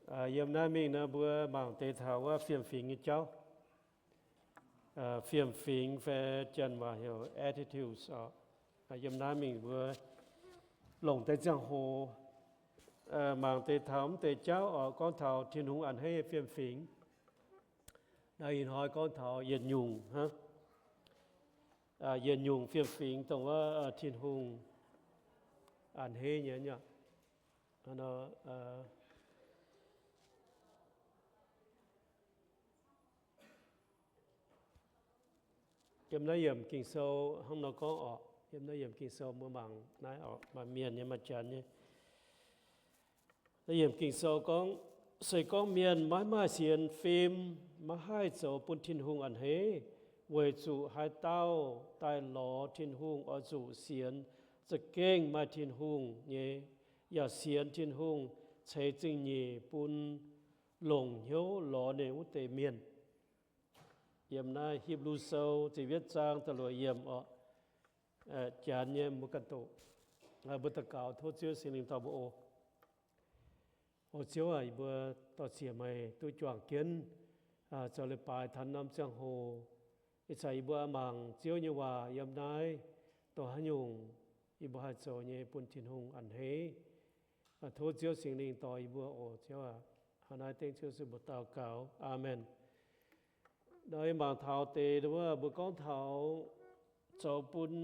Yiem naaiv mingh nor mbuo mangc deix taux wuov fiem-fingx nyei jauv. Fiem-fingx fai janx waac heuc attitudes oc. Yiem naaiv mingh mbuo longc deix ziangh hoc mangc deix taux mv deix jauv oc, gorngv taux Tin-Hungh a'hneiv fiem-fingx. Naaiv ih hnoi gorngv taux yietc nyungc hnangv. Yietc nyungc fiem-fingx dongh wuov Tin-Hungh a'hneiv nyei. Yiem naaiv yiemc Ging-Sou hnangv nor gorngv oc. Yiem naaiv yiemc Ging-Sou mbuo mangc naaiv oc, maaih mienh nyei, maaih janx nyei. Naaiv yiemc Ging-Sou gorngv, se gorngv mienh maiv maaih sienx fim, maiv haih zoux bun Tin-Hungh a'hneiv, weic zuqc haaix dauh daaih lorz Tin-Hungh oix zuqc sienx za'gengh maaih Tin-Hungh nyei, yaac sienx Tin-Hungh ceix zingh nyeic bun longc hnyouv lorz ninh wuov deix mienh. Yiem naaiv Hipv^lu Sou ziepc yietv zaang da'luoqc yiemc oc. Janx nyei mbuo ganh doqc. Mbuo daux gaux tov Ziouv Singx Lingh dorh mbuo oc. O Ziouv aac, yie mbuo dorh ziec meih duqv juangc jienv zoux leiz-baaix taux norm ziangh hoc. Ih zanc yie mbuo mangc Ziouv nyei waac yiem naaiv, dongh haaix nyungc yie mbuo haih zoux nyei bun Tin-Hungh a'hneiv. Tov Ziouv Singx Lingh dorh yie mbuo oc Ziouv aac. Hnangv naaiv dengv Ziouv Yesu mbuox daux gaux. Aamen. Nor yie mangc taux deix wuov mbuo gorngv taux zoux bun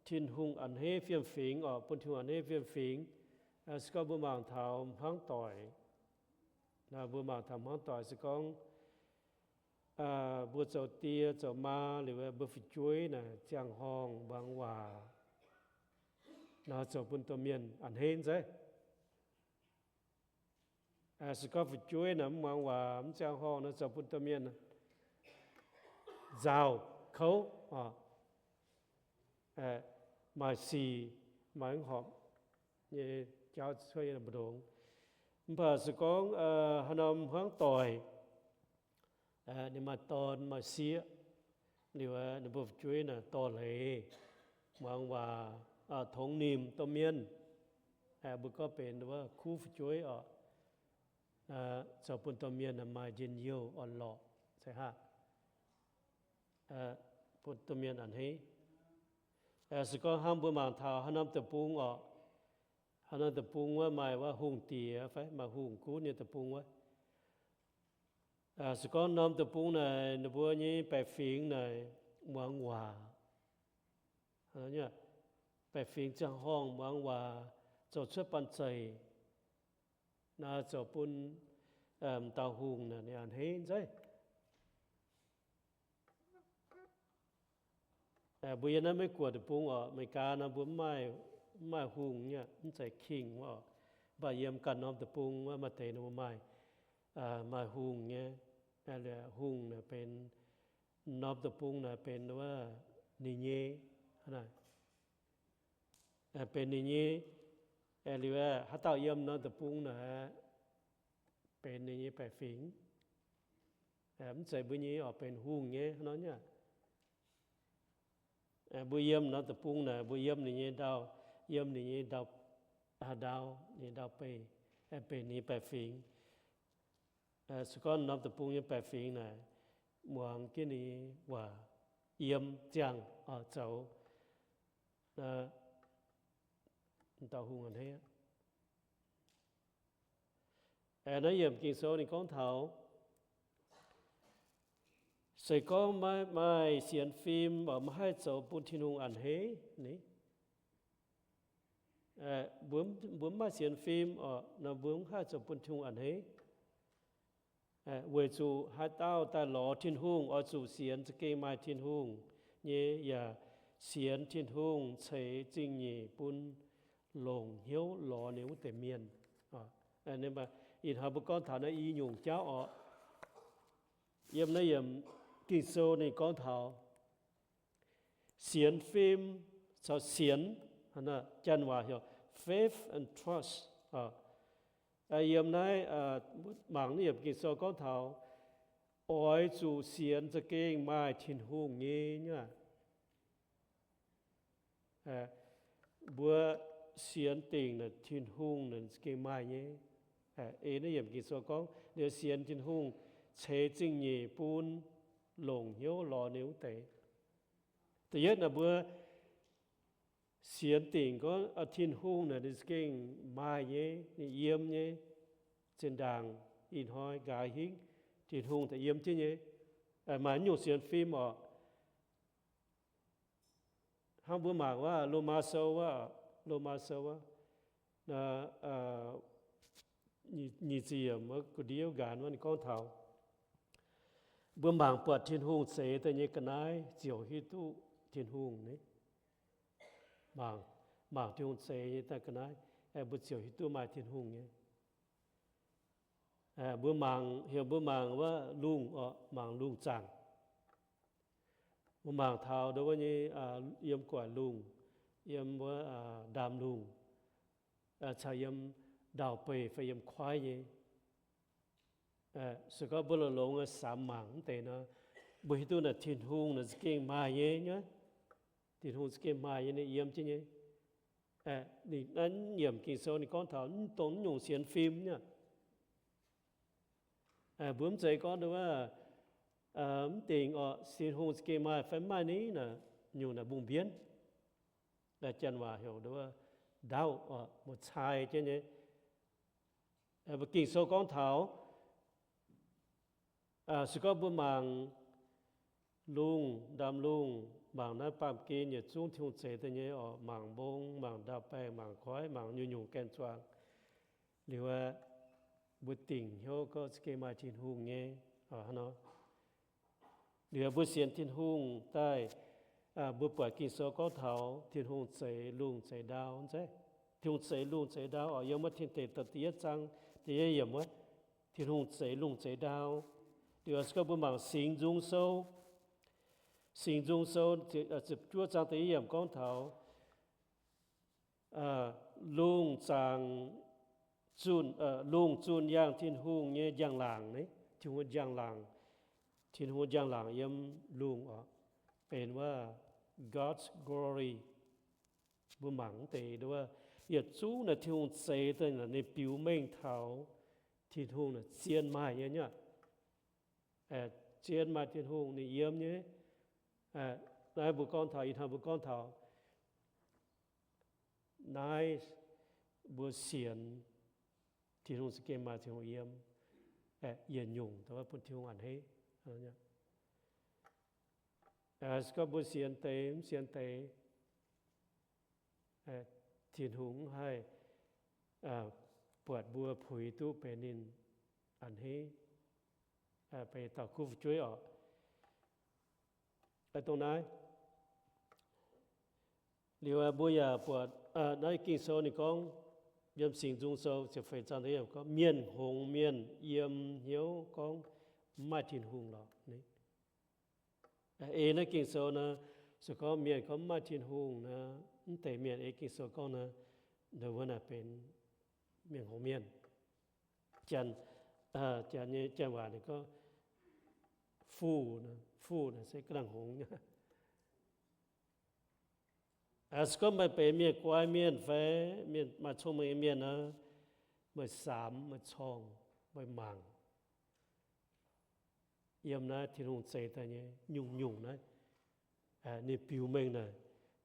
Tin-Hungh a'hneiv fiem-fingx oc, bun Tin-Hungh a'hneiv fiem-fingx. Se gorngv mbuo mangc taux hmuangv doic, mbuo mangc taux hmuangv doic se gorngv mbuo zoux die zoux maa liuz mbuo fu'jueiv naaic ziangh horngh muangx waac, naaiv zoux bun domh mienh a'hneiv zeiv. Se gorngv fu'jueiv naaic mv muangx waac, mv ziangh horngh, naaiv zoux bun domh mienh nzaaux kouv, maaih sic, maaih mv horpc nyei jauv cuotv yiem mbu'ndongx. Mv baac se gorngv haaix norm hmuangv doic, ninh maaih dorn maaih sieqv liuz, ninh mbuo fu'jueiv naaic dorh leiz, muangx waac, tongx nimc domh mienh, mbuo gorngv benx wuov kuv fu'jueiv oc, zoux bun domh mienh maaih njien-youh orn-lorqc, bun domh mienh a'hneiv. Se gorngv hnangv mbuo mangc taux haaix norm deic-bung oc, haaix norm deic-bung wuov maaih wuov hungh diex fai maaih hungh gunv nyei deic-bung wuov, se gorngv norm deic-bung naaic ninh mbuo nyei baeqc fingx naaic muangx waac, baeqc fingx ziangh horngh muangx waac, zoux cuotv banh zeic, naaiv zoux bun m'dauh hungh naaic ninh a'hneiv zeiv. Mbuo yiem naaiv Meiv Guoqv deic-bung oc, Meigaa nor mbuo mv maaih hungh nyei, mv zeiz king wuov oc. Mv baac yiem ganh norm deic-bung wuov maaih deix ninh mbuo maaih, maaih hungh nyei. Hungh naaic benx, norm deic-bung naaic benx wuov ninh nyei, benx ninh nyei. Liuz haaix dauh yiem norm deic-bung naaic benx ninh nyei baeqc fingx. Mv zeiz mbuo nyei oc, benx hungh nyei hnangv nor nyei. Mbuo yiem norm deic-bung naaic mbuo yiem ninh nyei ndau, yiem ninh nyei ndau, ndau, ninh ndau beih, benx ninh nyei baeqc fingx. Se gorngv norm deic-bung nyei baeqc fingx naaic muangx jienv ninh nyei waac, yiem ziangh oix zoux, dauh hungh a'hneiv. Naaiv yiemc Ging-Sou ninh gorngv taux, se gorngv maiv maaih sienx fim oc, maiv haih zoux bun Tin-Hungh a'hneiv ni. Mbuo mv maaih sienx fim oc, nor mbuo mv haih zoux bun Tin-Hungh a'hneiv. Weic zuqc haaix dauh daaih lorz Tin-Hungh oix zuqc sienx za'gengh maaih Tin-Hungh nyei, yaac sienx Tin-Hungh ceix zingh nyeic bun longc hnyouv lorz ninh wuov deix mienh. Ih hnoi mbuo gorngv taux naaiv i nyungc jauv oc. Yiem naaiv yiemc Ging-Sou ninh gorngv taux sienx fim caux sienx, janx waac heuc faith and trust. Yiem naaiv mangc naaiv yiemc Ging-Sou gorngv taux oix zuqc sienx za'gengh maaih Tin-Hungh nyei nyei. Mbuo sienx dingc naaic Tin-Hungh naaic za'gengh maaih nyei. Eix naaiv yiemc Ging-Sou gorngv liuz sienx Tin-Hungh ceix zingh nyeic bun longc hnyouv lorz ninh wuov deix. Da'yietv naaic mbuo sienx dingc gorngv Tin-Hungh naaic ninh za'gengh maaih nyei, ninh yiem nyei, zinh ndaangc ih hnoi nqa'haav hingv Tin-Hungh daaih yiem jienv nyei. Maaih nyungc sienx fim oc. Hnangv mbuo mangc wuov Lomaa Sou wuov, Lomaa Sou wuov, nyic ziepc yiemc wuov, ga'ndiev nqanx wuov ninh gorngv taux mbuo mangc buatc Tin-Hungh zeix daaih nyei ga'naaiv ziouc hiuv duqv Tin-Hungh ni. Mangc, mangc Tin-Hungh zeix nyei daaih ga'naaiv, mbuo ziouc hiuv duqv maaih Tin-Hungh nyei. Mbuo mangc, heuc mbuo mangc wuov lungh oc, mangc lungh zaangc. Mbuo mangc taux ndongc wuov nyei yiem gu'nguaaic lungh, yiem wuov ndaamv-lungh, caux yiem ndau-beih fai yiem kuaaiv nyei. Se gorngv mbuo longx-longx samx mangc mv deix nor, mbuo hiuv duqv naaic Tin-Hungh naaic za'gengh maaih nyei nyei. Tin-Hungh za'gengh maaih nyei, ninh yiem jienv nyei. Ninh naaiv yiemc Ging-Sou ninh gorngv taux mv dongh mv nyungc sienx fim nyei. Mbuo mv zeiz gorngv wuov, mv dingc oc, Tin-Hungh za'gengh maaih fai mv maaih ni naaic, nyungc naaic mbungh mbienv. Janx waac heuc wuov doubt oc, muoz-cai jienv nyei. Mbuo Ging-Sou gorngv taux se gorngv mbuo mangc lungh, ndaamv-lungh, mangc naaiv baamh gen yietc zungv Tin-Hungh zeix daaih nyei oc, mangc mbong, mangc ndau-baengh, mangc koiv, mangc nyungc-nyungc gaeng-zuangx. Liuz aeqv, mbuo dingc hnyouv gorngv za'gengh maaih Tin-Hungh nyei. Hnangv nor, liuz mbuo sienx Tin-Hungh daaih, mbuo buatc Ging-Sou gorngv taux Tin-Hungh zeix lungh zeix ndau, zeiz? Tin-Hungh zeix lungh zeix ndau oc, yiem wuov Tin Deic Douh da'yietv zaang da'yietv yiemc wuov, Tin-Hungh zeix lungh zeix ndau. Liuz se gorngv mbuo mangc Singx Nzung Sou, Singx Nzung Sou ziepc juov zaang da'yietv yiemc gorngv taux lungh zaangc zunh, lungh zunh yangh Tin-Hungh nyei njang-laangc, Tin-Hungh njang-laangc, Tin-Hungh njang-laangc yiem lungh oc, benx wuov God's glory. Mbuo mangc mv deix wuov, yietc zungv naaic Tin-Hungh zeix daaih ninh biux mengh taux Tin-Hungh naaic zien maaih nyei nyei. Zien maaih Tin-Hungh ninh yiem nyei. Naaiv mbuo gorngv taux, ih hnoi mbuo gorngv taux naaiv mbuo sienx Tin-Hungh za'gengh maaih Tin-Hungh yiem, yietc nyungc bun Tin-Hungh a'hneiv. Se gorngv mbuo sienx deix mv sienx deix, Tin-Hungh mv haih buatc mbuo puix duqv benx ninh a'hneiv, benx dauh kuv fu'jueiv oc. Dongh naaiv liuz mbuo yaac buatc naaiv Ging-Sou ninh gorngv, yiem Singx Nzung Sou ziepc feix zaang gorngv, mienh hngongx mienh yiem hnyouv gorngv mv maaih Tin-Hungh lorqc. Ei naaiv Ging-Sou nor, se gorngv mienh gorngv mv maaih Tin-Hungh nor, mv deix mienh ei Ging-Sou gorngv nor, ndongc wuov naaic benx mienh hngongx mienh. Janx, janx nyei janx waac ninh gorngv fuh, fuh naaic se ga'nangc hngongx. Se gorngv meih benx mienh guai mienh fai mienh maaih cong-mengh nyei mienh nor, meih samx, meih corngh, meih mangc yiem naaiv Tin-Hungh zeix daaih nyei nyungc-nyungc naaiv, ninh biux mengh naaic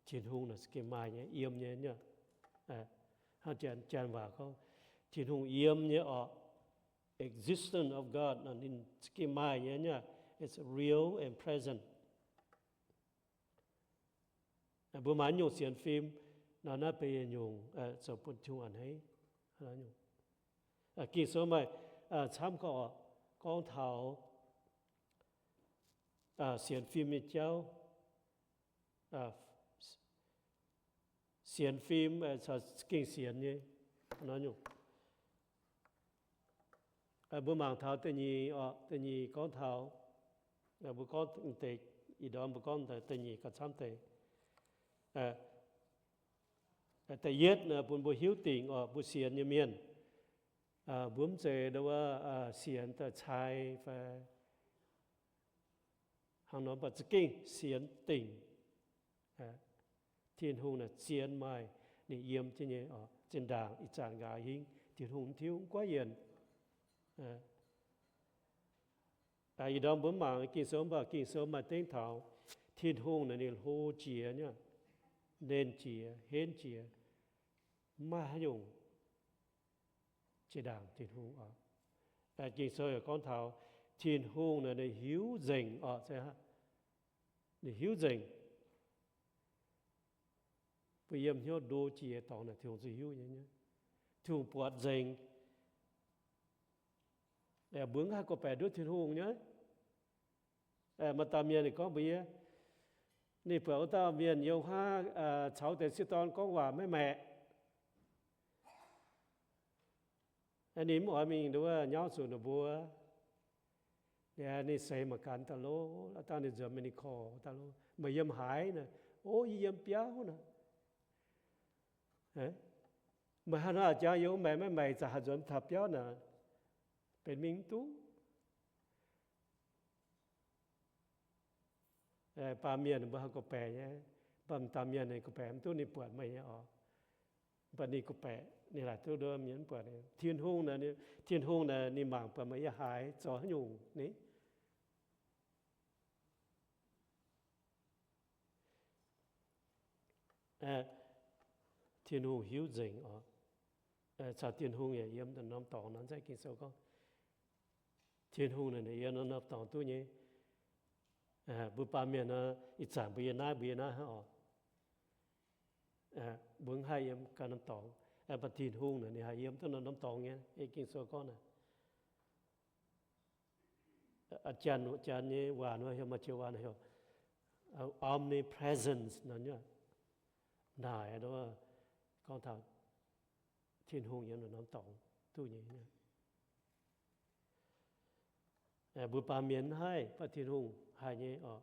Tin-Hungh naaic za'gengh maaih nyei, yiem nyei nyei. Hnangv janx waac gorngv, Tin-Hungh yiem nyei oc, existence of God, ninh za'gengh maaih nyei nyei, it's real and present. Mbuo maaih nyungc sienx fim nor, naaiv benx yietc nyungc zoux bun Tin-Hungh a'hneiv. Ging-Sou maaih camv gorngv, gorngv taux sienx fim nyei jauv. Sienx fim caux gengh sienx nyei. Mbuo mangc taux da'nyeic, da'nyeic gorngv taux, mbuo gorngv deix, ih ndorm mbuo gorngv da'nyeic gauh camv deix. Da'yietv bun mbuo hiuv dingc oc, mbuo sienx nyei mienh, mbuo mv zeiz ndongc wuov sienx daaih cai fai hnangv nor, mv baac za'gengh sienx dingc Tin-Hungh naaic zien maaih ninh yiem jienv nyei oc, zinh ndaangc ih zanc nqa'haav hingv Tin-Hungh mv tiuv, mv goiv yienc. Ih ndorm mbuo mangc Ging-Sou, mv baac Ging-Sou maaih dengv taux Tin-Hungh naaic ninh hlo jiex nyei, nernh jiex, henv jiex, mv maaih haaix nyungc jiex ndaangc Tin-Hungh oc. Ging-Sou yaac gorngv taux Tin-Hungh naaic ninh hiuv nzengc oc, ninh hiuv nzengc. Mbuo yiem hnyouv ndo jiex dorngx naaic Tin-Hungh zuqc hiuv nyei. Tin-Hungh buatc nzengc. Mbuo mv haih gorngv-baeqc nduov Tin-Hungh nyei. Maaih dauh mienh ninh gorngv mbuox yie, ninh buatc wuov dauh mienh yiem haav caux deix sieqv dorn gorngv waac maiv maeqc. Ninh mv oix mingh nduov nyauv zuqc ninh mbuo. Ninh seix mangc gaax daaih lov, dangh ninh nzuonx mingh ninh korc daaih lov, meih yiem haaix naaic? O, yie yiem biauv naaic. Meih haaix nor jangx yie maeqc maiv maeqc, zaqc haih nzuonx taux biauv naaic? Benx mingh mv duqv. Baamh mienh mbuo haih gorngv-baeqc nyei, mv baac m'daaih mienh ninh gorngv-baeqc mv duqv ninh buatc meih nyei oc. Mv baac ninh gorngv-baeqc ninh laaic duqv nduov mienh mv buatc. Tin-Hungh naaic, Tin-Hungh naaic ninh mangc buatc meih yiem haaix, zoux haaix nyungc ni. Tin-Hungh hiuv nzengc oc. Caux Tin-Hungh yaac yiem norm-norm dorngx nor, mv zeiz? Ging-Sou gorngv Tin-Hungh naaic yiem norm-norm dorngx duqv nyei. Mbuo baamh mienh nor, ih zanc mbuo yiem naaiv, mbuo yiem naaiv hnangv oc. Mbuo mv haih yiem ganh norm dorngx. Mv baac Tin-Hungh naaic ninh haih yiem duqv norm-norm dorngx nyei. Ei Ging-Sou gorngv naaic, janx, janx nyei waac nor heuc, maaih joux waac heuc omnipresence nor, naaic gorngv taux Tin-Hungh yiem norm-norm dorngx duqv nyei. Mbuo baamh mienh mv haih, mv baac Tin-Hungh haih nyei oc.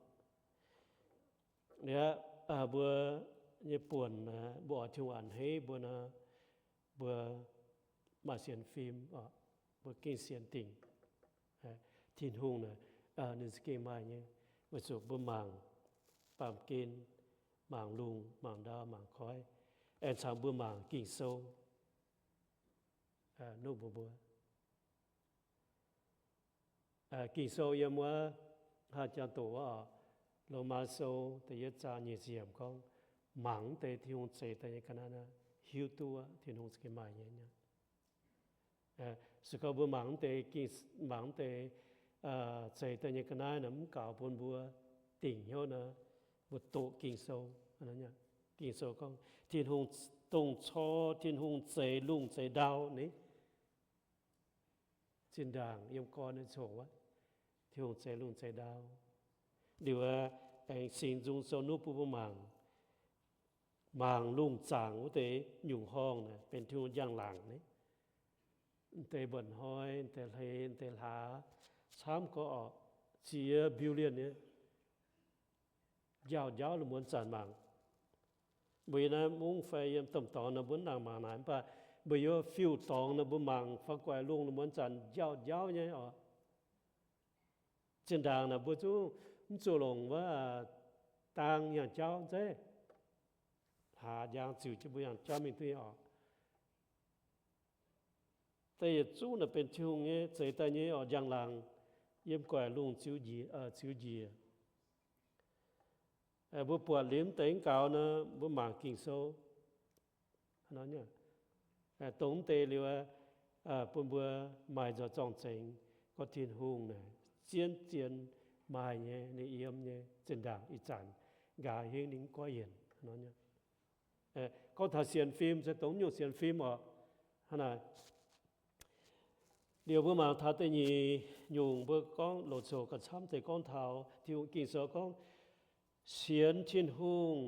Liuz, mbuo nyei buonc, mbuo oix Tin-Hungh a'hneiv mbuo nor, mbuo maaih sienx fim oc, mbuo gengh sienx dingc. Tin-Hungh naaic ninh za'gengh maaih nyei, weic zuqc mbuo mangc baamh gen, mangc lungh, mangc ndau, mangc koiv, aengx caux mbuo mangc Ging-Sou nuqv mbuo mbuo. Ging-Sou yiem wuov haaix jangx doqc wuov oc, Lomaa Sou da'yietv zaang nyic ziepc yiemc gorngv, mangc mv deix Tin-Hungh zeix daaih nyei ga'naaiv naaiv, hiuv duqv Tin-Hungh za'gengh maaih nyei. Se gorngv mbuo mangc mv deix, mangc mv deix zeix daaih nyei ga'naaiv naaic, mv gaux bun mbuo dingc hnyouv nor, mbuo doqc Ging-Sou. Ging-Sou gorngv Tin-Hungh dongh cor Tin-Hungh zeix lungh zeix ndau ni. Zinh ndaangc yiem gorn nyei coc wuov, Tin-Hungh zeix lungh zeix ndau. Liuz aengx Singx Nzung Sou nuqv bun mbuo mangc, mangc lungh zaangc wuov deix nyungc horngh naaic benx Tin-Hungh njang-laangc ni. M'deix mba'hnoi, m'deix hleix, m'deix hlaax, camv gorx orqc, ziex billion nyei. Njaaux njaaux lungh muonz zanc mangc. Mbuo yiem naaiv mungv fai yiem domh dorngx nor, mbuo mv nangc mangc naaic, mv baac mbuo yiem fiuv dorngx nor, mbuo mangc fai guaix lungh lungh muonz zanc njaaux njaaux nyei orqc. Zinh ndaangc naaic mbuo zungv mv zuqc longc wuov daang yangh jauv zeiv, hlaax njang ziux jienv mbuo yangh jauv mingh duqv nyei orqc. Da'yietv zungv naaic benx Tin-Hungh nyei zeix daaih nyei orqc, njang-laangc, yiem guaix lungh ziux njiec, ziux njiec. Mbuo buatc liuz mv deix mv gaux nor, mbuo mangc Ging-Sou. Dongh mv deix liuz, bun mbuo maaih nzoih zorng-zengx gorngv Tin-Hungh naaic zien zien maaih nyei, ninh yiem nyei, zinh ndaangc ih zanc nqa'haav hingv ninh mv goiv yienc. Gorngv taux sienx fim se dongh nyungc sienx fim orqc. Hnangv naaic, liuz mbuo mangc taux da'nyeic nyungc, mbuo gorngv loz-coc gauh camv deix gorngv taux Tin-Hungh. Ging-Sou gorngv, sienx Tin-Hungh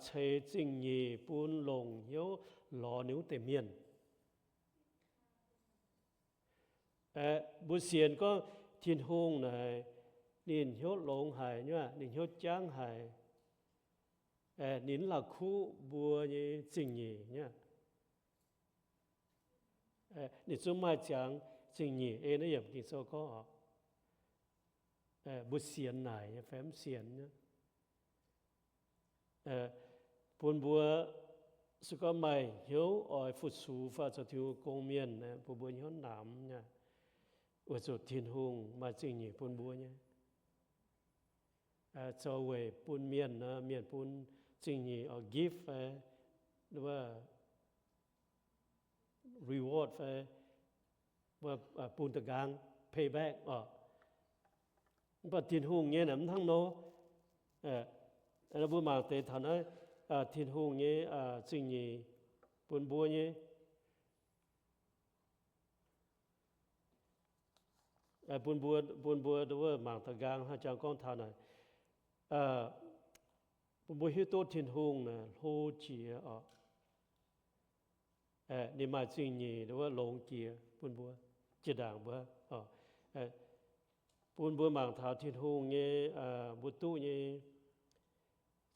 ceix zingh nyeic bun longc hnyouv lorz ninh wuov deix mienh. Mbuo sienx gorngv Tin-Hungh naaic ninh hnyouv longx haic nyei, ninh hnyouv jangv haic, ninh mv la'kuqv mbuo nyei zingh nyeic nyei. Ninh zungv maaih ziangx zingh nyeic. Ei naaiv yiemc Ging-Sou gorngv orqc, mbuo sienx naaic nyei fai mv sienx nyei, bun mbuo se gorngv maaih hnyouv oix fu-sux fai zoux Tin-Hungh gong mienh, bun mbuo hnyouv namx nyei, weic zuqc Tin-Hungh maaih zingh nyeic bun mbuo nyei. Zoux weic bun mienh, mienh bun zingh nyeic oix gift fai reward fai bun da'nqaang, pay back oc. Mv baac Tin-Hungh nyei naaic mv hnangv nor. Mbuo mangc deix taux naaiv, Tin-Hungh nyei zingh nyeic bun mbuo nyei, bun mbuo, bun mbuo mangc da'nqaang hnangv jangx gorngv taux naaic, bun mbuo hiuv duqv Tin-Hungh naaic hlo jiex oc. Ninh maaih zingh nyeic wuov longx jiex bun mbuo, jiex ndaangc mbuo, bun mbuo mangc taux Tin-Hungh nyei, mbuo duqv nyei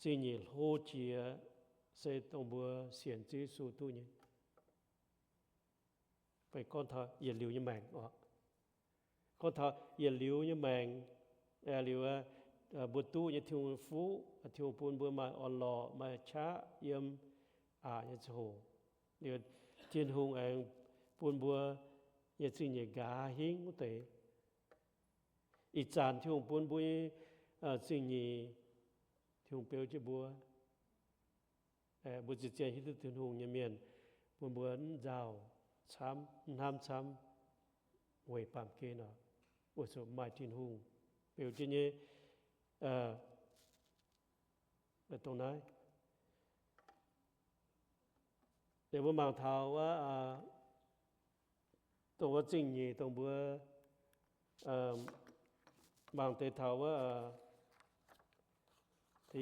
zingh nyeic hlo jiex se dongh mbuo sienx Ziouv Yesu duqv nyei. Gorngv taux yietc liuz nyei maengc oc. Gorngv taux yietc liuz nyei maengc, liuz mbuo duqv nyei Tin-Hungh nyei fuqv, Tin-Hungh bun mbuo maaih orn-lorqc, maaih qaqv yiem aqc nyei ziangh hoc, liuz Tin-Hungh aengx bun mbuo nyei zingh nyeic nqa'haav hingv wuov deix. Ih zanc Tin-Hungh bun mbuo nyei zingh nyeic, Tin-Hungh beu jienv mbuo, mbuo ziouc zien hiuv duqv Tin-Hungh nyei mienh, bun mbuo mv nzauh camv, mv hnamv camv weic baamh gen oc, weic zuqc maaih Tin-Hungh beu jienv nyei. Dongh naaiv, mbuo mangc taux wuov, dongh wuov zingh nyeic dongh mbuo mangc deix taux wuov,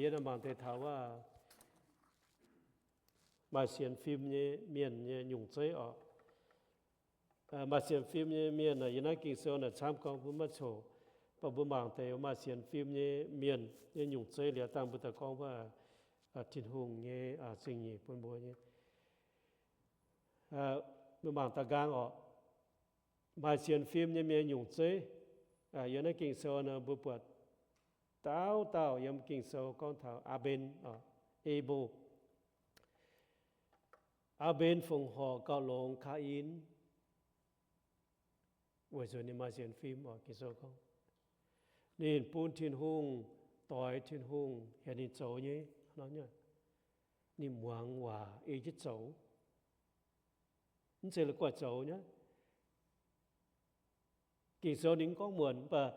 yie mangc deix taux wuov, maaih sienx fim nyei mienh nyei nyungc zeiv oc. Maaih sienx fim nyei mienh naaic, yiem naaiv Ging-Sou naaic camv gorngv mbuo maiv coc, mv baac mbuo mangc deix maaih sienx fim nyei mienh nyei nyungc zeiv liuz dangh mbuo daaih gorngv wuov, Tin-Hungh nyei zingh nyeic bun mbuo nyei. Mbuo mangc da'nqaang oc. Maaih sienx fim nyei mienh nyungc zeiv, yiem naaiv Ging-Sou nor mbuo buatc dauh dauh yiem Ging-Sou gorngv taux Aa^mben, Aa^mben. Aa^mben fongc horc gauh longx Kaa^in, weic zuqc ninh maaih sienx fim oc. Ging-Sou gorngv ninh bun Tin-Hungh, doix Tin-Hungh hienx ninh zoux nyei, ninh muangx waac ei jienv zoux, mv zeiz la'guaih zoux nyei. Ging-Sou ninh mv gorngv muonc, mv baac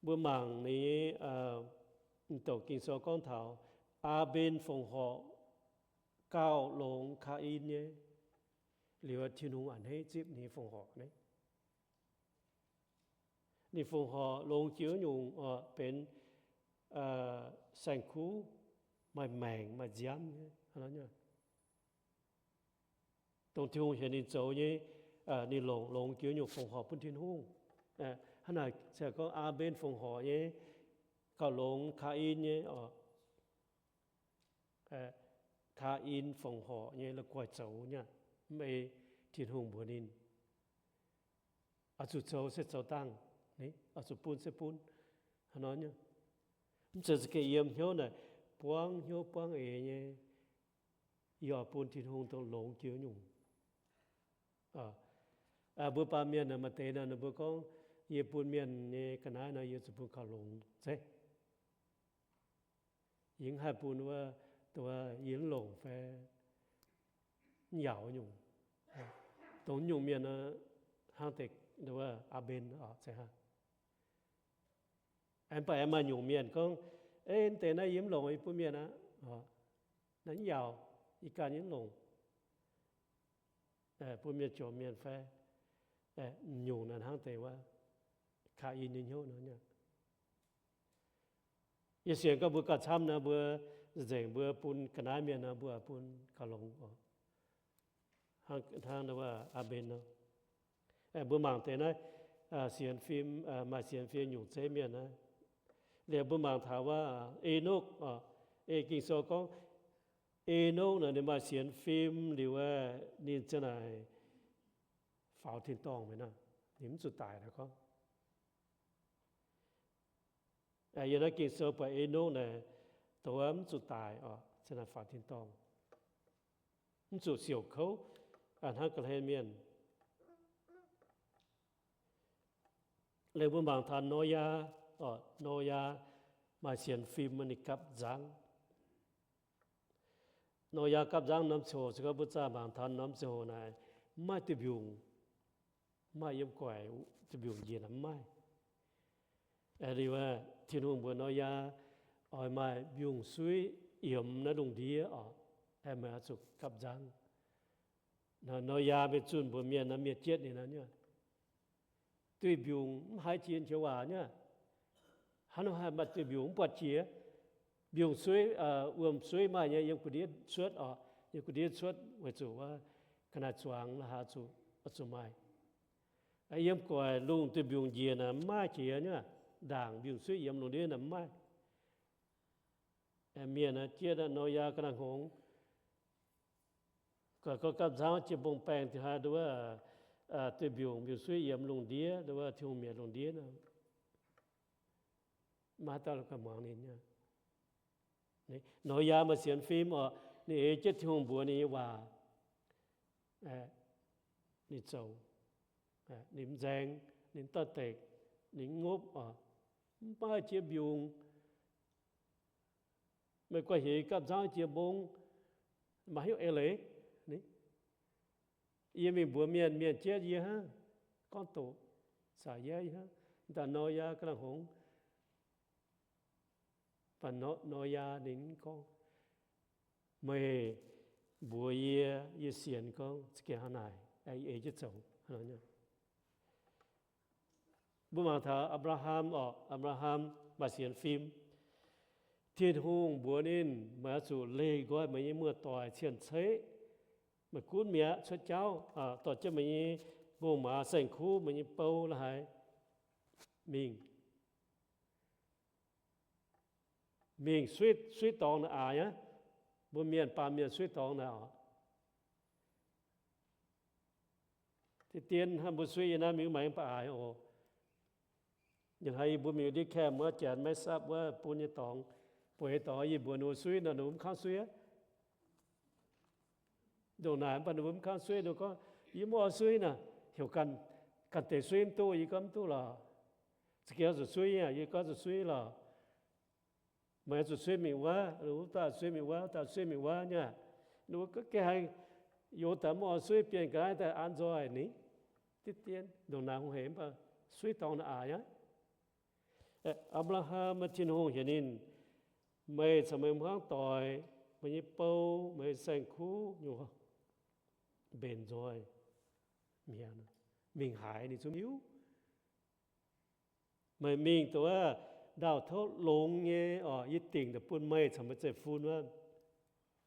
mbuo mangc ninh nyei, m'douc Ging-Sou gorngv taux Aa^mben fongc horc gauh longx Kaa^in nyei, liuz Tin-Hungh a'hneiv zipv ninh nyei fongc horc nyei. Ninh fongc horc longx jiex nyungc oc, benx saeng-kuv, maaih maengc maaih nziaamv nyei. Dongh Tin-Hungh hienx ninh zoux nyei, ninh longc longx jiex nyungc fongc horc bun Tin-Hungh. Hnangv naaic se gorngv Aa^mben fongc horc nyei gauh longx Kaa^in nyei oc. Kaa^in fongc horc nyei la'guaih zoux nyei, mv ei Tin-Hungh mbuox ninh, oix zuqc zoux se zoux dangh, oix zuqc bun se bun. Hnangv nor nyei, mv zeiz za'gengh yiem hnyouv naaic buangv hnyouv buangv eix nyei, yie oix bun Tin-Hungh dongh longx jiex nyungc. Mbuo baamh mienh maaih deix nor, ninh mbuo gorngv, yie bun mienh nyei ga'naaiv nor, yie zuqc bun gauh longx zeiv. Yie mv haih bun wuov, dongh yie mv longc fai mv yaauc nyungc. Dongh nyungc mienh hnangv deix Aa^mben oc, zeiz hnangv. Mv baac aengx maaih nyungc mienh gorngv, ei, mv deix naaiv yie mv longc, yie bun mienh aqv. Naaiv mv yaauc, yie ganh yie mv longc. Bun mienh jomc mienh fai nyungc naaiv hnangv deix wuov Kaa^in nyei hnyouv nor. Yie sienx gorngv mbuo gauh camv nor, mbuo nzengc mbuo bun ga'naaiv mienh nor, mbuo bun gauh longx oc. Hnangv Aa^mben nor. Mbuo mangc deix naaiv sienx fim, maaih sienx fim nyungc zeiv mienh naaiv. Liuz mbuo mangc taux wuov Enokv oc. Ei Ging-Sou gorngv Enokv naaic ninh maaih sienx fim liuz, ninh ziang naaic faaux tin-dorngh mi'aqv. Ninh mv zuqc daic naaic gorngv. Yiem naaiv Ging-Sou buatc Enokv naaic, dongh wuov mv zuqc daic oc, ziang naaic faaux tin-dorngh. mv zuqc siouc kouv hnangv ga'hlen mienh. Liuz mbuo mangc taux Noyaa, Noyaa maaih sienx fim, ninh gapv nzangv. Noyaa gapv nzangv norm ziangh hoc, se gorngv mbuo zaah mangc taux norm ziangh hoc naaic, mv maaih duih mbiungc, mv maaih yiem guaic duih mbiungc njiec naaic, mv maaih. Liuz Tin-Hungh mbuox Noyaa, oix maaih mbiungc-suiv yiemx naaiv lungh ndiev oc, meih oix zuqc gapv nzangv. Noyaa mingh zunh mbuox mienh, mienh jietv ninh nor, duih mbiungc mv haiz jiex joux waac nyei. Hnangv nor haih maaih duih mbiungc mv buatc jiex. Mbiungc-suiv, wuom-suiv maaih nyei yiem gu'ndiev cuotv oc, yiem gu'ndiev cuotv weic zuqc wuov ga'naaiv-zuangx la'haaix zuqc, zuqc maaih. Yiem guaic lungh duih mbiungc njiec naaic mv maaih jiex nyei. Ndaangc mbiungc-suiv yiemx lungh ndiev naaic mv maaih. Mienh jietv Noyaa ga'naaiv hngongx, gorngv gapv nzangv jiex mbong-baengh diuh haaix, nduov, duih mbiungc, mbiungc-suiv yiemx lungh ndiev, nduov, Tin-Hungh mietc lungh ndiev nor, maiv dauh muangx ninh. Noyaa maaih sienx fim oc, ninh ei jienv Tin-Hungh mbuox ninh nyei waac, ninh zoux. Ninh mv nzaeng, ninh mv doix-dekc, ninh mv ngopv oc, mv maaih jiex mbiungc. Meih guai heix gapv nzangv jiex mbong, maaih hnyouv eix leiz. Yie mingh mbuox mienh, mienh jietv yie hnangv, gorngv doqc, caux yie hnangv. Daaih Noyaa ga'naaiv hngongx, baac Noyaa ninh mv gorngv, meih mbuox yie, yie sienx gorngv za'gengh hnangv naaic, ei jienv zoux. Mbuo mangc taux Apc^laa^ham oc, Apc^laa^ham maaih sienx fim. Tin-Hungh mbuox ninh, meih oix zuqc leih nqoi meih nyei muoz-doic cien-ceqv, meih gunv mi'aqv, cuotv jauv, dorh jienv meih nyei ngongh maaz, saeng-kuv, meih nyei bou la'haaix mingh. Mingh suiv dorngx naaic aax aqv. Mbuo mienh baamh mienh suiv dorngx naaic oc. Dien dien hnangv mbuo suiv yie naaiv mingh maengx ba'aaix oc. Ninh haiz yie mbuo mingh ndiev camp wuov, janx maiv sapv wuov bun nyei dorngx, bueix dorngx yie mbuox ninh mbuo suiv nor, ninh mbuo mv kangv suiv aqv. Ndongc naaic mv baac ninh mbuo mv kangv suiv, ninh gorngv, yie mv oix suiv naaic, heuc ganh, ganh deix suiv mv duqv, yie gorngv mv duqv lorqc. Za'gengh zuqc suiv aqv, yie gorngv zuqc suiv lorqc. Meih zuqc suiv mingh wuov, wuov dauh suiv mingh wuov, wuov dauh suiv mingh wuov nyei. Ninh mbuo ga'naaiv haiz youz daaih mv oix suiv, bienh ga'naaiv daaih an nzoih ni. Dien dien ndongc naaic hungh hec mv baac suiv dorngx naaic aax aqv. Apc^laa^ham, Tin-Hungh heuc ninh, meih caux meih hmuangv doic, meih nyei bou, meih nyei saeng-kuv nyei mbenc nzoih, mingh haaix ninh zungv hiuv. Meih mingh duqv ndau-touv longx nyei oc, yie dingc daaih bun meih caux meih zeiv-fun wuov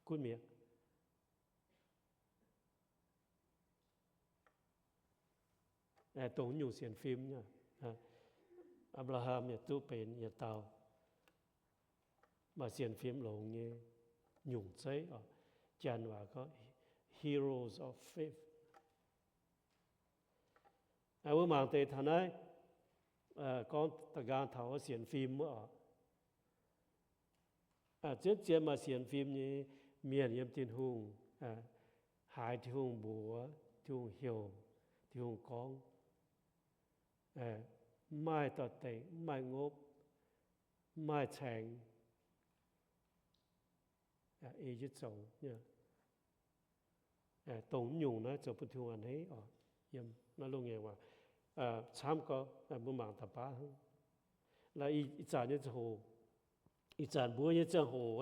gunv mi'aqv. Dongh nyungc sienx fim, Apc^laa^ham yaac duqv benx yietc dauh maaih sienx fim longx nyei nyungc zeiv oc. Janx waac gorngv heroes of faith. Mbuo mangc deix taux naaiv, gorngv da'nqaang taux sienx fim wuov oc. Zien zien maaih sienx fim nyei mienh yiem Tin-Hungh, haiz Tin-Hungh mbuox, Tin-Hungh heuc, Tin-Hungh gorngv, mv maaih doix-dekc, mv maaih ngopv, mv maaih caengx, ei jienv zoux. Dongh mv nyungc naaiv zoux bun Tin-Hungh a'hneiv oc. Yiem naaiv loz-ngaengc waac camv gorx, mbuo mangc da'baav hnangv. Laaix ih zanc nyei ziangh hoc, ih zanc mbuo nyei ziangh hoc,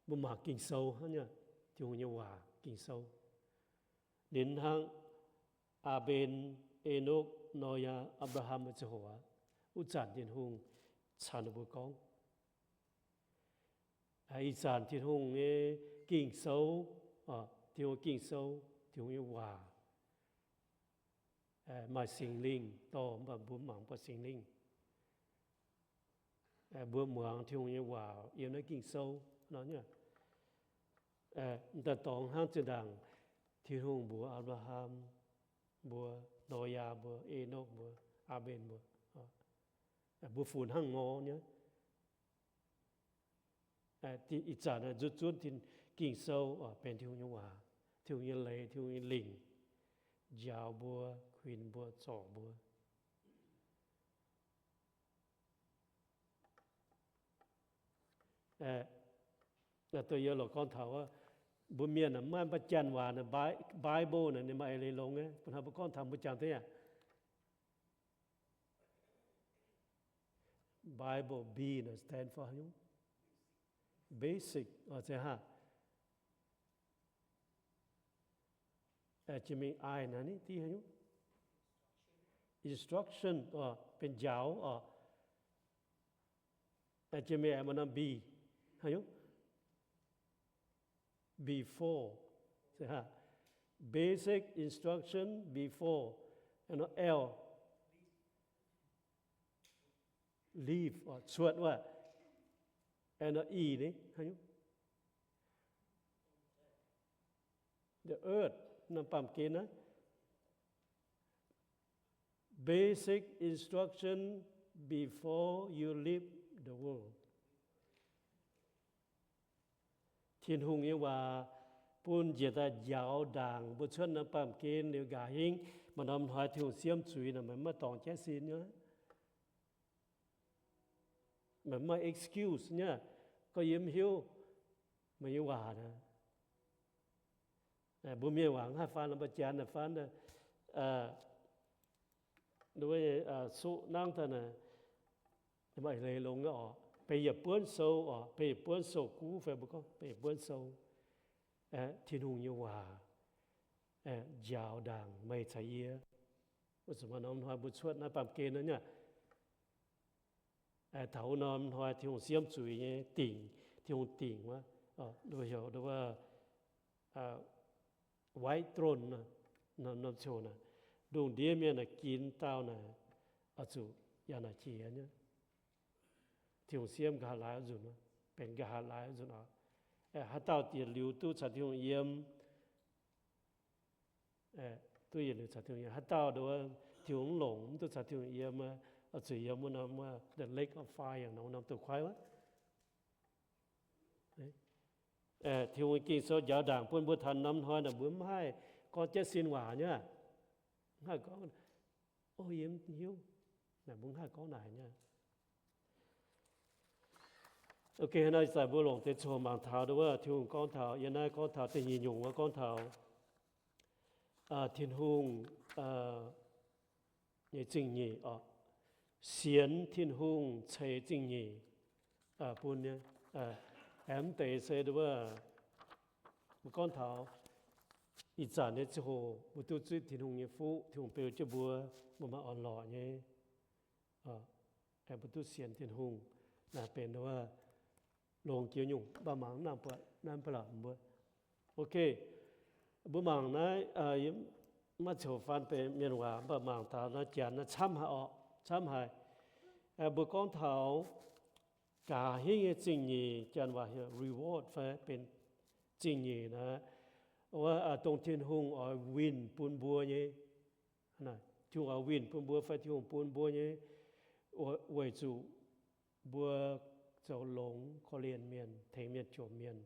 mbuo mangc Ging-Sou hnangv nyei, Tin-Hungh nyei waac Ging-Sou. Ninh hnangv Aa^mben, Enokv, Noyaa, Apc^laa^ham nyei ziangh hoc aqv, wuov zanc Tin-Hungh caux ninh mbuo gorngv. Ih zanc Tin-Hungh nyei Ging-Sou, Tin-Hungh Ging-Sou, Tin-Hungh nyei waac, maaih Singx Lingh dorh, mv baac mbuo mangc mv buatc Singx Lingh. Mbuo muangx Tin-Hungh nyei waac yiem naaiv Ging-Sou nor nyei. Daaih dorngx hnangv zinh ndaangc Tin-Hungh mbuox Apc^laa^ham mbuo, Noyaa mbuo, Enokv mbuo, Aa^mben mbuo, mbuo funx hnangv nor nyei. Ih zanc nzuonx zuonv Ging-Sou benx Tin-Hungh nyei waac. Tin-Hungh nyei leiz, Tin-Hungh nyei lingc njaaux mbuo, kuinx mbuo, zorc mbuo. Dongh yie lorz gorngv taux wuov, mbuo mienh maaih mv baac janx waac naaic, Bi- Bible naaic ninh maaih eix leiz longx nyei. Bun hnoi mbuo gorngv taux mbuo jangx deix aqv. Bible, B naaic stand for haaix nyungc? Basic, oc, zeiz hnangv. Jiex mingh I naaic ni div haaix nyungc? Instruction, oc, benx njaaux, oc. Jiex mingh aengx maaih norm B, haaix nyungc? Before, zeiz hnangv. Basic instruction before, and L, leave, oc, cuotv wuov, and E ni, haaix nyungc? The earth, norm baamh gen naaiv. Basic instruction before you leave the world. Tin-Hungh nyei waac bun njiec daaih njaaux ndaangc mbuo cuotv norm baamh gen liuz nqa'haav hingv, maaih norm hnoi Tin-Hungh siemv zuiz naaic, meih mv maaih dorngx jaiv sin nyei. Meih mv maaih excuse nyei, gorngv yie mv hiuv meih nyei waac naaic. Mbuo mienh waac mv haih faan, mv baac janx naaic faan, suqv nangv daaih naaic, maaih eix leiz longx nyei oc. Benx yietc buonv sou oc, benx yietc buonv sou-guv fai mbuo gorngv benx yietc buonv sou. Tin-Hungh nyei waac njaaux ndaangc meih caux yie. Wuov zuqc maaih norm hnoi mbuo cuotv naaiv baamh gen naaiv nyei. Taux wuov norm hnoi Tin-Hungh siemv zuiz nyei dingc, Tin-Hungh dingc wuov, heuc wuov white throne, norm ziouc naaic, lungh ndiev mienh naaic ginx dauh naaic, oix zuqc yaac naaic jiex nyei. Tin-Hungh siemv nqa'haav laaix wuov nzunc, benx nqa'haav laaix wuov nzunc oc. Haaix dauh yietc liuz duqv caux Tin-Hungh yiem, duqv yietc liuz caux Tin-Hungh yiem. Haaix dauh nduov Tin-Hungh mv longc, mv duqv caux Tin-Hungh yiem, oix zuqc yiem wuov norm the lake of fire, norm douz-koiv wuov. Tin-Hungh nyei Ging-Sou njaaux ndaangc bun mbuo taux norm hnoi naaic mbuo mv haih gorngv jaiv sin waac nyei. Mv haih gorngv, o, yie mv hiuv. Naaic mbuo mv haih gorngv naaic nyei. Ok, hnangv naaiv ih zanc mbuo longc deix ziangh hoc mangc taux nduov wuov, Tin-Hungh gorngv taux, yie naaiv gorngv taux da'nyeic nyungc wuov, gorngv taux Tin-Hungh nyei zingh nyeic oc. Sienx Tin-Hungh ceix zingh nyeic bun nyei. Aengx mv deix se nduov wuov, mbuo gorngv taux ih zanc nyei ziangh hoc mbuo duqv zuov Tin-Hungh nyei fuqv, Tin-Hungh beu jienv mbuo, mbuo maaih orn-lorqc nyei. Mbuo duqv sienx Tin-Hungh, naaic benx nduov wuov, longx jiex nyungc, mv baac mangc naaiv buatc naaiv mv baac laac mbuo. Ok, mbuo mangc naaiv, maiv ziouc faan benx mienh waac, mv baac mangc taux naaiv janx naaiv camv haic orqc, camv haic. Mbuo gorngv taux nqa'haav hingv nyei zingh nyeic, janx waac heuc reward fai benx zingh nyeic naaiv, wuov dongh Tin-Hungh oix winh bun mbuo nyei. Tin-Hungh oix winh bun mbuo fai Tin-Hungh bun mbuo nyei, weic zuqc mbuo zoux longx korv-lienh mienh, tengx mienh jomc mienh,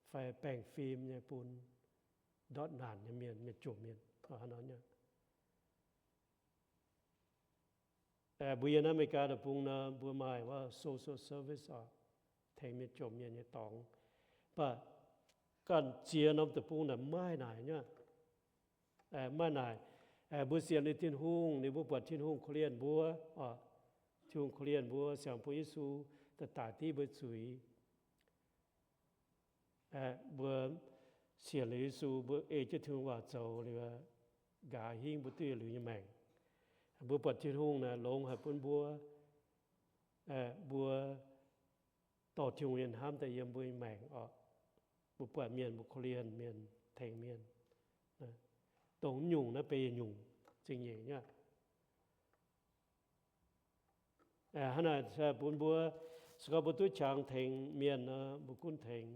fai baengh fim nyei bun ndortv naanc nyei mienh, mienh jomc mienh. Mbuo yiem naaiv America deic-bung nor, mbuo maaih wuov social service oc, tengx mienh jomc mienh nyei dorngx. Mv baac ganh ziex norm deic-bung naaic mv maaih naaic nyei. Mv maaih naaic. Mbuo sienx liuz Tin-Hungh, ninh mbuo buatc Tin-Hungh korv-lienh mbuo oc. Tin-Hungh korv-lienh mbuo, siang-bun Yesu daaih daix div mbuo zuiz. Mbuo sienx liuz Yesu, mbuo ei jienv Tin-Hungh waac zoux liuz, nqa'haav hingv mbuo duqv yietc liuz nyei maengc. Mbuo buatc Tin-Hungh naaic longx haic bun mbuo. Mbuo dorh Tin-Hungh nyei hnamv daaih yiem mbuo nyei maengc oc. Mbuo buatc mienh mbuo korv-lienh mienh, tengx mienh. Dongh nyungc naaiv benx yietc nyungc zingh nyeic nyei. Hnangv naaic bun mbuo, se gorngv mbuo duqv qangx tengx mienh nor, mbuo gunv tengx.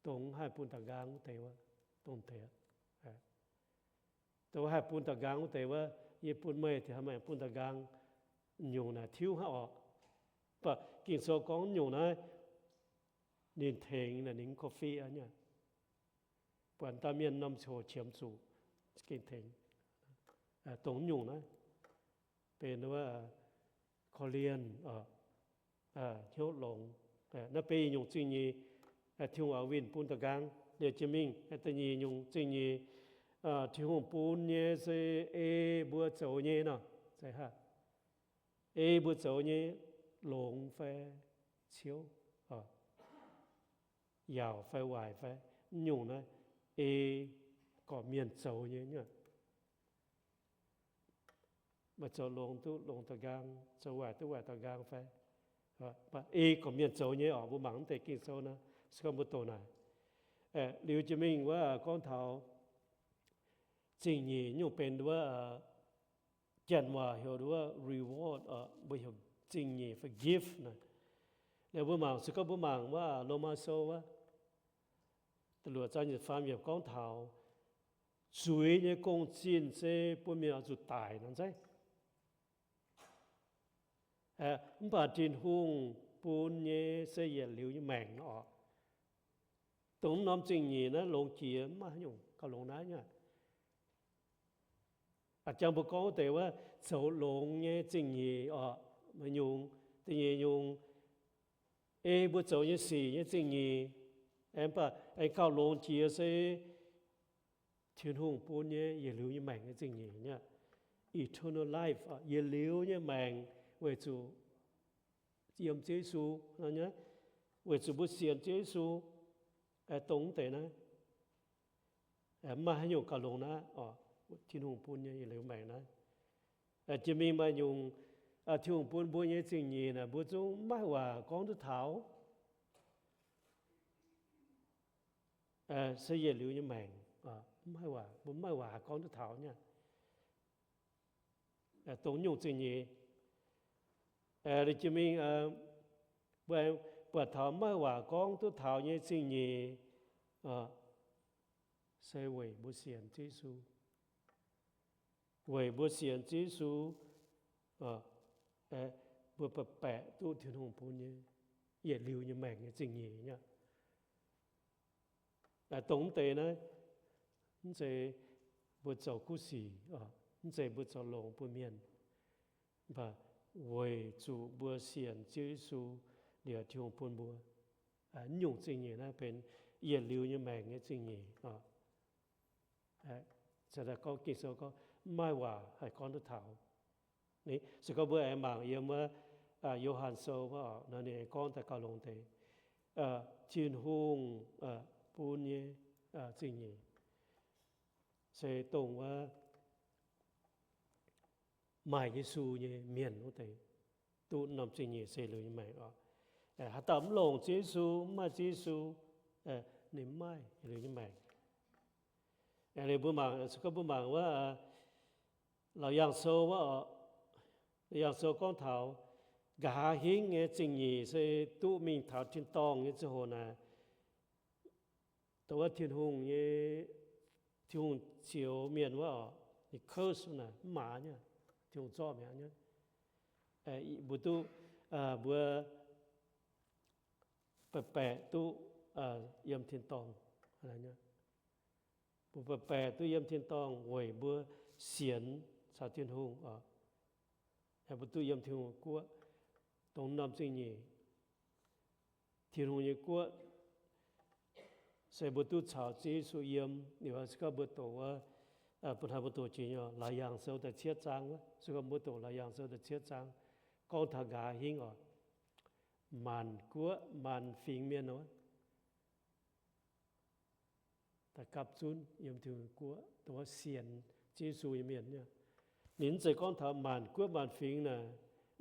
Dongh mv haih bun da'nqaang wuov deix wuov, dongh deix. Dongh haih bun da'nqaang wuov deix wuov, yie bun meih, tengx meih bun da'nqaang. Nyungc naaic tiuv hnangv orqc. Mv baac Ging-Sou gorngv nyungc naaiv, ninh tengx naaic ninh mv korv-fiqv nyei. buatc dauh mienh norm ziangh hoc qiemx zuqc gengh tengx. Dongh nyungc naaiv benx wuov korv-lienh, hnyouv longx. Naaiv benx nyungc zingh nyeic Tin-Hungh oix winh bun da'nqaang. Liuz jiex mingh da'nyeic nyungc zingh nyeic Tin-Hungh bun nyei se ei mbuo zoux nyei nor, ei mbuo zoux nyei longx fai ciouv, yaauc fai waaic fai, nyungc naaiv ei gorqv-mienh zoux nyei. Maaih zoux longx duqv longx da'nqaang, zoux waaic duqv waaic da'nqaang fai? Ei gorqv-mienh zoux nyei oc. Mbuo mangc mv deix Ging-Sou naaiv, se gorngv mbuo doqc naaic. Liuz jiex mingh wuov gorngv taux zingh nyeic nyungc benx wuov, Janx waac heuc wuov reward, mbuo heuc zingh nyeic fai gift naaic. Liuz mbuo mangc, se gorngv mbuo mangc wuov Lomaa Sou wuov, da'luoqc zaang nyeic faam yiemc gorngv taux zuiz nyei gong-zinh se bun mienh oix zuqc daic nor zeiv. Mv baac Tin-Hungh bun nyei se yietc liuz nyei maengc nor oc. Dongh mv norm zingh nyeic naaiv longx jiex mv maaih haaix nyungc gauh longx naaiv nyei. A'jang mbuo gorngv wuov deix wuov zoux longx nyei zingh nyeic oc, maaih nyungc, da'nyeic nyungc, ei mbuo zoux nyei sic nyei zingh nyeic, mv baac aengx gauh longx jiex se Tin-Hungh bun nyei yietc liuz nyei maengc nyei zingh nyeic, eternal life, yietc liuz nyei maengc weic zuqc yiem Ziouv Yesu, weic zuqc mbuo sienx Ziouv Yesu, dongh mv deix naaiv. Mv maaih haaix nyungc gauh longx naaiv oc. Tin-Hungh bun nyei yietc liuz maengc naaiv. Jiex mingh maaih nyungc Tin-Hungh bun mbuo nyei zingh nyeic naaic, mbuo zungv mv maaih waac gorngv duqv taux. Se yietc liuz nyei maengc, mv maaih waac, mbuo mv maaih waac haih gorngv duqv taux nyei. Dongh nyungc zingh nyeic, jiex mingh mbuo buatc taux mv maaih waac gorngv duqv taux nyei zingh nyeic, se weic mbuo sienx Ziouv Yesu. Weic mbuo sienx Ziouv Yesu, mbuo baeqc baeqc duqv Tin-Hungh bun nyei yietc liuz nyei maengc nyei zingh nyeic nyei. Dongh mv deix naaiv, mv zeiz mbuo zoux kuv sic, mv zeiz mbuo zoux longx bun mienh, mv baac weic zuqc mbuo sienx Ziouv Yesu liuz Tin-Hungh bun mbuo. Nyungc zingh nyeic naaiv benx yietc liuz nyei maengc nyei zingh nyeic. Gorngv Ging-Sou gorngv mv maaih waac haih gorngv duqv taux. Se gorngv mbuo aengx mangc yiem wuov Yo^han Sou wuov, ninh aengx gorngv daaih gauh longx deix. Tin-Hungh bun nyei zingh nyeic se dongh wuov maaih Yesu nyei mienh wuov deix duqv norm zingh nyeic se liuz nyei maengc oc. Haaix dauh mv longc Ziouv Yesu, mv maaih Ziouv Yesu, ninh mv maaih liuz nyei maengc. Liuz mbuo mangc, se gorngv mbuo mangc wuov Laauc Yaangh Sou wuov oc, Laauc Yaangh Sou gorngv taux nqa'haav hingv nyei zingh nyeic se duqv mingh taux tin-dorngh nyei ziangh hoc naaic, dongh wuov Tin-Hungh nyei, Tin-Hungh zioux mienh wuov oc, ninh curse naaic mv maaz nyei, Tin-Hungh zorqv mi'aqv nyei. Mbuo duqv, mbuo baeqc baeqc duqv yiem tin-dorngh. Mbuo baeqc baeqc duqv yiem tin-dorngh weic mbuo sienx caux Tin-Hungh oc. Mbuo duqv yiem Tin-Hungh guoqv, dongh norm zingh nyeic. Tin-Hungh nyei guoqv se mbuo duqv caux Ziouv Yesu yiem. Liuz se gorngv mbuo doqc wuov, bun haaix mbuo doqc jiex nyei Laauc Yaangh Sou da'cietv zaang wuov, se gorngv mbuo doqc Laauc Yaangh Sou da'cietv zaang, gorngv taux nqa'haav hingv oc, maanc guoqv maanc fingx mienh oc, da'gapv zunv yiem Tin-Hungh guoqv, dongh wuov sienx Ziouv Yesu nyei mienh. Ninh mv zeiz gorngv taux maanc guoqv maanc fingx naaic,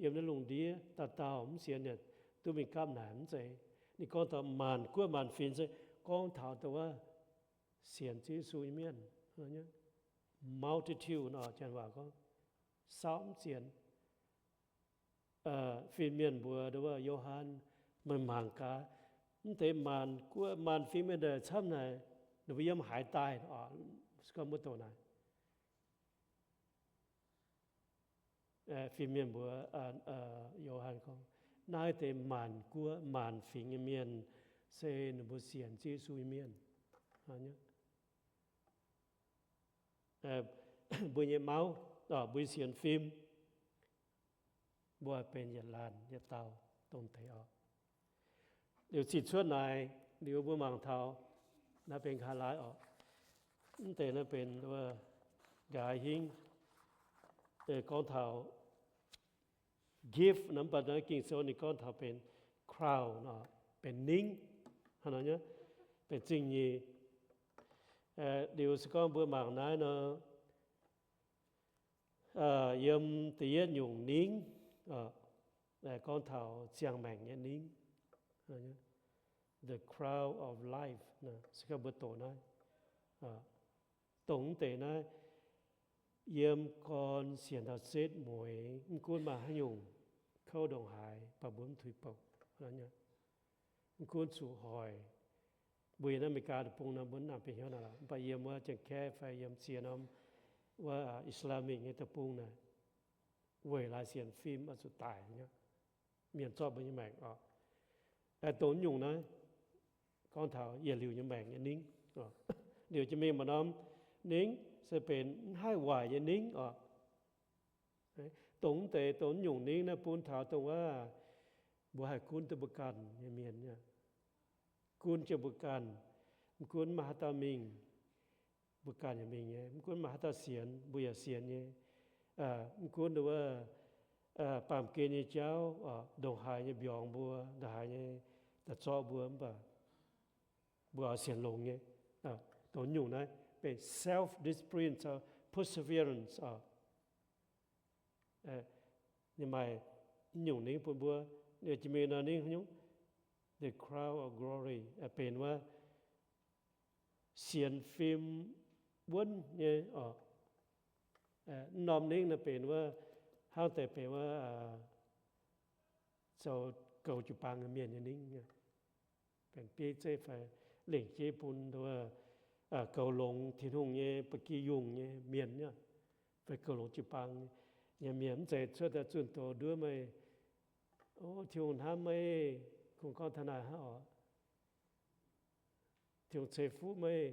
yiem naaiv lungh ndiev dauh dauh mv sienx yaac duqv mingh gapv naaic, mv zeiz. Ninh gorngv taux maanc guoqv maanc fingx se gorngv taux dongh wuov sienx Ziouv Yesu nyei mienh. Multitude nor, Janx waac gorngv, saauv mv zienx. Fin-mienh mbuox ndau wuov, Yo^han, meih mangc gaax, mv deix maanc guoqv maanc fingx mienh daaih camv naaic, ninh mbuo yiem haaix daaih? Se gorngv mbuo doqc naaic, fin-mienh mbuox Yo^han gorngv, naaiv deix maanc guoqv maanc fingx nyei mienh se ninh mbuo sienx Ziouv Yesu nyei mienh. mbuo nyei mauv, mbuo nyei sienx fim, mbuo benx yietc laanh yietc dauh dongh deix oc. Liuz cih cuotv naaic, liuz mbuo mangc taux naaiv benx nqa'haav laai oc. Mv deix naaiv benx nqa'haav hingv gorngv taux gift nor, mv baac naaiv Ging-Sou ninh gorngv taux benx crown, benx ningv, benx zingh nyeic. Liuz se gorngv mbuo mangc naaiv nor, yiem da'yietv nyungc ningv gorngv taux ziangh maengc nyei ningv, the crown of life. Se gorngv mbuo doqc naaiv, dongh mv deix naaiv, yiem gorn sienx taux setv mueiz, mv gunv maaih haaix nyungc kouv ndongc haaix, mv baac mbuo mv tuix bouc. Mv gunv zuqc hoic, mbuo yiem naaiv Aa^me^li^gaa deic-bung nor, mbuo mv nangc bieqc hnyouv naaic lorqc. Mv baac yiem wuov Janx-Kaeqv fai yiem ziex norm wuov Islamic nyei deic-bung naaic, weic laaix sienx fim oix zuqc daic nyei, mienh zorqv mbuo nyei maengc oc. Dongh nyungc naaiv gorngv taux yietc liuz nyei maengc nyei ningv. Liuz jiex mingh maaih norm ningv se benx mv haih waaic nyei ningv oc. Dongh mv deix, dongh nyungc ningv naaiv bun taux dongh wuov mbuo haih gunv duqv mbuo ganh nyei mienh, gunv jienv mbuo ganh, mv gunv maaih haaix dauh mingh, mbuo ganh yaac mingh nyei. Mv gunv maaih haaix dauh sienx, mbuo yaac sienx nyei. Mv gunv wuov baamh gen nyei jauv ndongc haaix nyei mbiorngz mbuo, ndongc haaix nyei daaih zorqv mbuo, mv baac mbuo oix sienx longx nyei. Dongh nyungc naaiv benx self-discipline caux perseverance oc. Ninh maaih nyungc ningv bun mbuo. Liuz jiex mingh nor ningv haaix nyungc? The crown of glory, benx wuov sienx fim wuonv nyei oc. Mv norm ningv naaiv benx wuov hnangv deix benx wuov zoux goux jiu-baang nyei mienh nyei ningv, benx bieiv zeiv fai lengc jeiv bun goux longx Tin-Hungh nyei ba'gi yungh nyei mienh, fai goux longx jiu-baang nyei mienh. Mv zeiz cuotv daaih zunh doz nduov meih, o, Tin-Hungh hnamv meih, kungx gorngv taux naaic hnangv oc, Tin-Hungh ceix fuqv meih.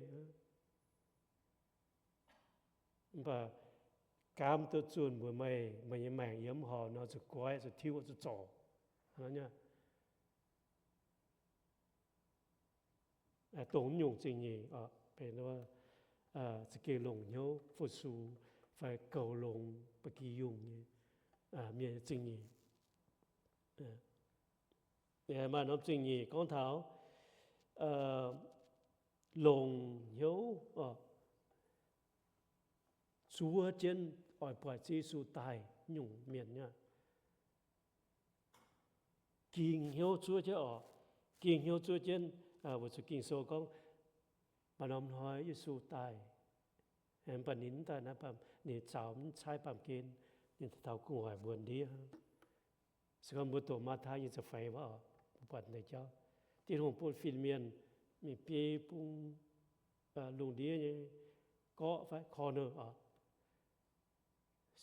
Mv baac gaamv duqv zunh mbuox meih, meih nyei maengc yiem mv horpc nor zuqc goiv, zuqc tiuv, zuqc zorc. Dongh nyungc zingh nyeic oc, benx za'gengh longc hnyouv fu-sux fai goux longx ba'gi yungh nyei mienh nyei zingh nyeic. Maaih norm zingh nyeic gorngv taux longc hnyouv oc, zuov jienv oix buatc Ziouv Yesu daaih nyungc mienh nyei. Ging hnyouv zuov jienv oc. Ging hnyouv zuov jienv, weic zuqc Ging-Sou gorngv, maaih norm hnoi Yesu daaih, mv baac ninh mv daaih naaiv, ninh caux mv caaiv baamh gen, ninh daaih taux gu'nguaaic mbuo ndiev. Se gorngv mbuo doqc Matv^tai nyei ziepc feix waac oc, mbuo buatc deix jauv, Tin-Hungh bun fin-mienh mingh biei bung lungh ndiev nyei gorqv fai corner oc,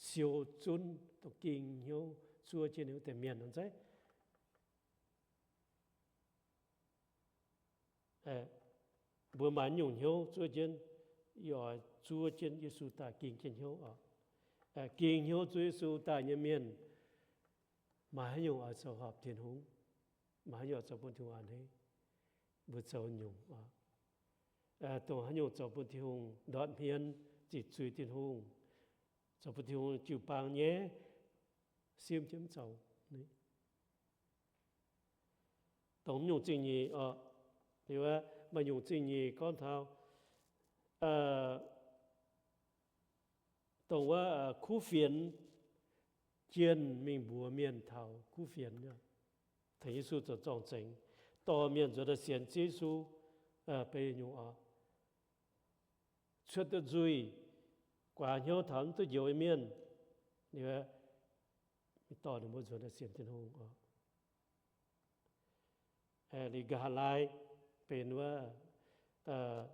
siou zunv dongh ging hnyouv zuov jienv ninh wuov deix mienh nor zeiz. Mbuo maaih nyungc hnyouv zuov jienv, yie oix zuov jienv Yesu daaih ging jienv hnyouv oc. Ging hnyouv zuov Yesu daaih nyei mienh, maaih haaix nyungc oix zoux horpc Tin-Hungh? Maaih haaix nyungc oix zoux bun Tin-Hungh a'hneiv? Mbuo zoux nyungc oc. Dongh haaix nyungc zoux bun Tin-Hungh ndortv hmien, ziqc zuiz Tin-Hungh, zoux bun Tin-Hungh jiu-baang nyei, simv jienv mv zoux. Dongh nyungc zingh nyeic oc. Liuz maaih nyungc zingh nyeic gorngv taux dongh wuov kuv fienx jienh mingh mbuox mienh taux kuv fienx, tengx Yesu zoux zorng-zengx, dorh mienh nzuonx daaih sienx Ziouv Yesu, benx nyungc oc. Cuotv duqv nzuih, guaax hnyouv taux mv duqv njoux nyei mienh, liuz dorh ninh mbuo nzuonx daaih sienx Tin-Hungh oc. Liuz nqa'haav laai benx wuov,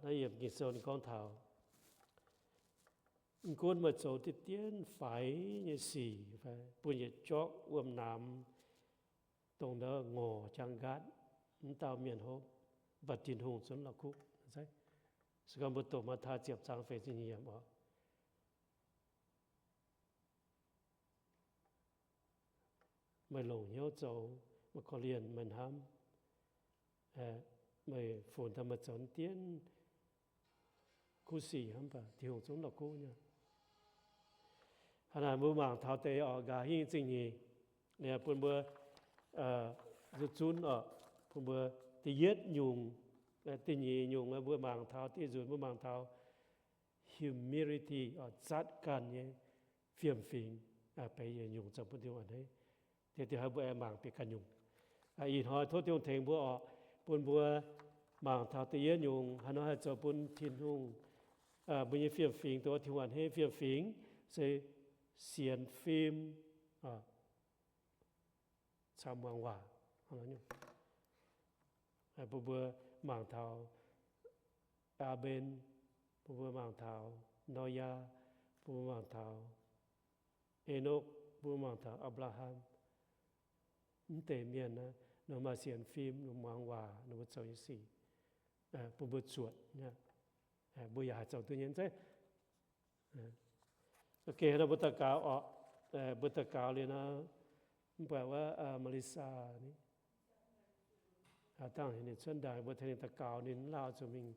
naaiv yiem Ging-Sou ninh gorngv taux, mv gunv meih zoux diqv dienv faix nyei sic fai bun yietc jorqv wuom-naamx dongh ndau ngorc jaang nqaatv mv dauh mienh hopv, mv baac Tin-Hungh zunv la'kuqv. Se gorngv mbuo doqc Matv^tai ziepc zaang feix ziepc nyeic yiemc oc, meih longc hnyouv zoux, meih korv-lienh, meih hnamv, meih funx daaih meih zoux diemv kuv sic hnamv baac Tin-Hungh zungv la'kuqv nyei. Hnangv naaic mbuo mangc taux deix oc, nqa'haav hingv zingh nyeic, bun mbuo zunv zunv oc, bun mbuo da'yietv nyungc, da'nyeic nyungc mbuo mangc taux, da'nyeic nzunc mbuo mangc taux humility oc, zatv ganh nyei fiem-fingx, benx yietc nyungc zoux bun Tin-Hungh a'hneiv. Deix diuh hnoi mbuo aengx mangc bieqc ganh nyungc. Ih hnoi tov Tin-Hungh tengx mbuo oc, bun mbuo mangc taux da'yietv nyungc haaix nor haih zoux bun Tin-Hungh, mbuo nyei fiem-fingx dongh Tin-Hungh a'hneiv fiem-fingx, se sienx fim caux muangx waac. Bun mbuo mangc taux Aa^mben, bun mbuo mangc taux Noyaa, bun mbuo mangc taux Enokv, bun mbuo mangc taux Apc^laa^ham. Mv deix mienh naaiv, ninh maaih sienx fim, ninh muangx waac, ninh mbuo zoux nyei sic, bun mbuo zuotc. Mbuo yaac haih zoux duqv nyei zeiv. Ok, nor mbuo daux gaux oc. Mbuo daux gaux liuz nor, mv baac wuov Melissa ni, dangh ninh cuotv ndaangc, mbuo tengx ninh daux gaux, ninh mv lauh zuqc mingh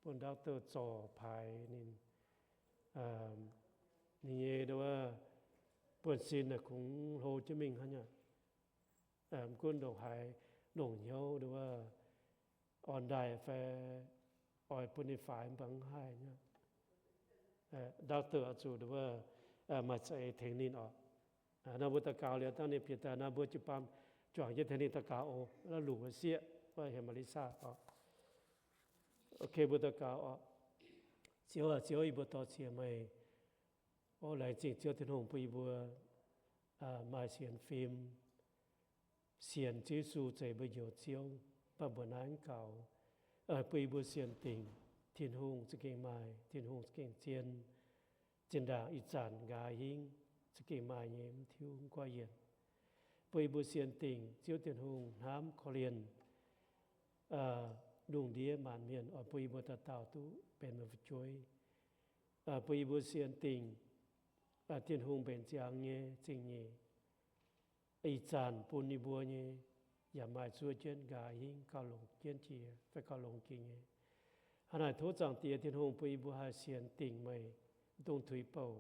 bun doctor zorc paaix ninh, ninh nyei nduov buonv-sin naaic kungx hlo jienv mingh hnangv nyei. Mv gunv ndongc haaix, longc hnyouv nduov orn ndaaih fai oix bun ninh faix mv baac mv haih nyei. Doctor oix zuqc nduov maaih za'eix tengx ninh oc. Nor mbuo daux gaux liuz dangh ninh bieqc daaih nor, mbuo jiu-baang juangc jienv tengx ninh daux gaux oc. Luqc sieqv wuov heuc Melissa oc. Ok, mbuo daux gaux oc. Ziouv aac, Ziouv, yie mbuo dor-ziec meih. O laengz zingh Ziouv Tin-Hungh bun yie mbuo maaih sienx fim, sienx Ziouv Yesu zeiz mbuo njoux Ziouv, mv baac mbuo naaiv mv gaux, bun yie mbuo sienx dingc Tin-Hungh za'gengh maaih, Tin-Hungh za'gengh zien, zinh ndaangc ih zanc nqa'haav hingv za'gengh maaih nyei, mv tiuv mv guaaiv yienc. Bun yie mbuo sienx dingc Ziouv Tin-Hungh hnamv korv-lienh lungh ndiev maanc mienh, oix bun yie mbuo dauh dauh duqv benx meih fu'jueiv. Bun yie mbuo sienx dingc Tin-Hungh mbenc ziangx nyei zingh nyeic, ih zanc bun yie mbuo nyei, yaac maaih zuov jienv nqa'haav hingv gauh longc jienv jiex fai gauh longx jiex nyei. Hnangv naaic tov Zaangc Diex Tin-Hungh bun yie mbuo haih sienx dingc meih, mv dungx tuix bouc,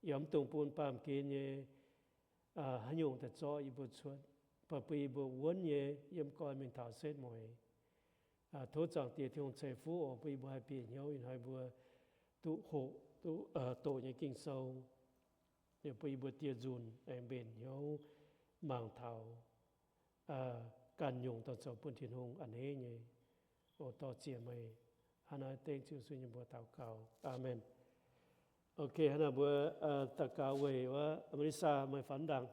yaac mv dungx bun baamh gen nyei haaix nyungc daaih zorqv yie mbuo cuotv, baac bun yie mbuo wuonv nyei yiem goiv mingh taux setv mueiz. Tov Zaangc Diex Tin-Hungh ceix fuqv oc, bun yie mbuo haih bieqc hnyouv ih hnoi mbuo duqv hoqc, duqv doqc nyei Ging-Sou, bun yie mbuo dieh nzunc aengx mbenc hnyouv mangc taux ganh nyungc dorh zoux bun Tin-Hungh a'hneiv nyei. O dor-ziec meih. Hnangv naaiv dengv Ziouv Yesu nyei mbuox daux gaux. Aamen. Ok, hnangv naaic mbuo daux gaux weic wuov Melissa meih faaux ndaangc.